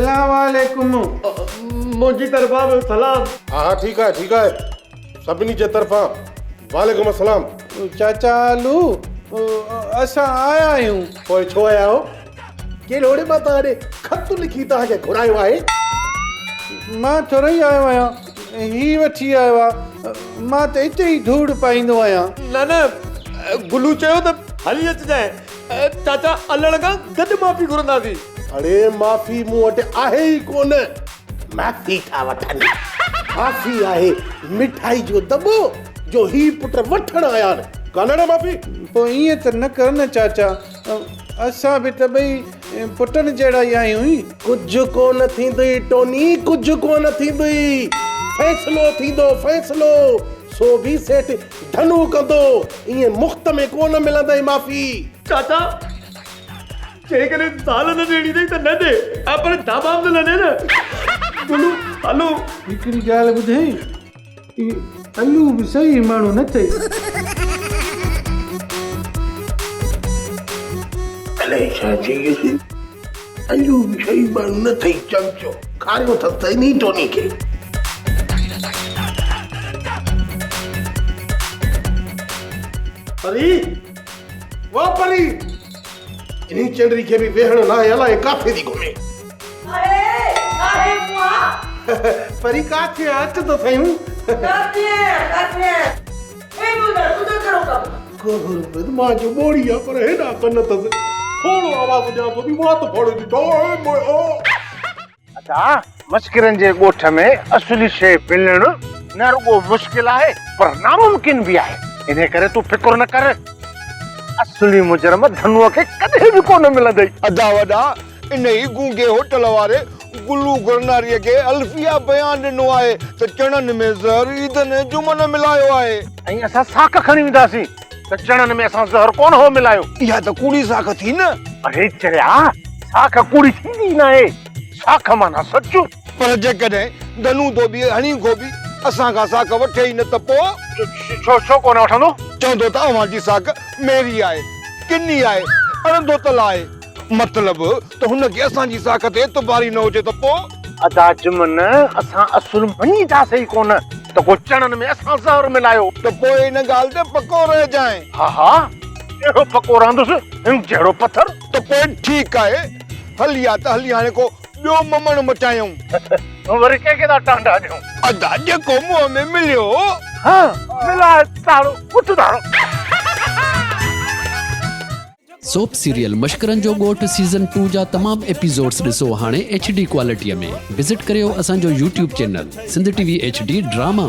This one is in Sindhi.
سلام عليڪم. منهنجي طرفان به سلام. ها ها ٺيڪ آهي ٺيڪ آهي سڀني جي طرفان وعليڪم السلام. چاچا علو اسان آيا آهيون. پوء ڇو آيا آهيو؟ ڪهڙي مان توهان ڏي خط لکي توهان کي گهرايو آهي. مان ٿورئي آيو آهيان هي وٺي آيو آ مان ته اتي ئي ڌوڙ پائيندو آهيان. نه نه گلو چيو ته هلي اچجانء. چاچا علڻ کان گڏ معافي گهرنداسين. اڙي معافي مون وٽ آهي ئي ڪونه. معافي ٿا وٺن. معافي آهي مٺائي جو دٻو جو هي پٽ وٺڻ آيا آهن. ڪانه ڙي معافي. پوء ائين ته نه ڪر نه چاچا. اسان به ته ٻئي پٽن جهڙا ئي آهيون ئي. ڪجهه ڪونه ٿيندئي ٽوني ڪجهه ڪونه ٿيندئي. فيصلو ٿيندو فيصلو. سو به سيٺ ڌنو ڪندو. ائين مفت ۾ ڪو نه ملندئي معافي. چاچا جيڪڏهن زال نه ڏيڻي اٿئي ته نه ڏي پر داٻا به ته نه ڏي نه. گلو هلو. هڪڙي ڳالهه ٻڌائين اهي الو به صحيح ماڻهو نه اٿئي. الائي ڇا چيس الو به صحيح ماڻهو نه اٿئي چمچو کاريو اٿس ته انهي ٽوني کي. پري وا پري انهي چنڊري کي به ويهڻ ناهي الائي ڪاٿي ٿي گهمي. اڙي ڪاهي مئا. پري ڪاٿي آ اچ ته سهيون. ڪاٿي آهيان ڪاٿي آهيان. اي ٻڌاء تنهنجو ڪهڙو ڪم. خبر پئي ته مان چيو ٻوڙي آ پر هيڏا ڪن اٿس. ٿورو آواز ڏيان ٿو به وات ڦاڙي ٿي ٺاهه مئي آ. ادا مسڪرن جي ڳوٺ ۾ اصلي شيء ملڻ نه رڳو مشڪل آهي پر ناممڪن به آهي. انهيء ڪري تون فڪر نه ڪر. اصلي مجرم ڌنوء کي ڪڏهن به ڪونه ملندئي. ادا وڏا، انهيء گونگي هوٽل واري گلو گرناريء کي حلفيه بيان ڏنو آهي ته چڻن ۾ زهر عيدن ۽ جمعن ملايو آهي. ۽ اسان ساک کڻي وينداسين ته چڻن ۾ اسان زهر ڪونه هو ملايو. اها ته ڪوڙي ساک ٿي نه. اڙي چريا، ساک ڪوڙي ٿيندي ئي ناهي. ساک معنيٰ سچ. پر جيڪڏهن ڌنو ڌوٻي هڻي گهوٻي اسان کان ساک وٺي ئي نه ته پوء؟ ڇو ڇو ڪونه وٺندو؟ چوندو ته اوهان جي ساک ميري آهي، ڪني آهي، اڻ ڌوتل آهي. مطلب ته هن کي اسان جي ساک تي اعتبار ئي نه هجي ته پوء؟ ادا جمن، اسان اصل مڃينداسين ئي ڪونه ته ڪو چڻن ۾ اسان زهر ملايو. ته پوء ان ڳالهه تي پڪو رهجانء. ها ها، اهڙو پڪو رهندس جهڙو پٿر. ته پوء ٺيڪ آهي، هلي آ ته هلي هاڻي ڪو ٻيو ممڻ مچايون. وري ڪنهن کي ٿا ٽانڊا ڏيون؟ ادا جيڪو منهن ۾ مليو. ها ملاء تاڙو اٿ تاڙو. سوپ سيريل مشڪرن جو ڳوٺ سيزن ٽو جا تمام ايپيسوڊس ڏسو هاڻي ايڇ ڊي ڪوالٽي ۾ وزٽ ڪريو اسان جو YouTube channel Sindh T V H D drama.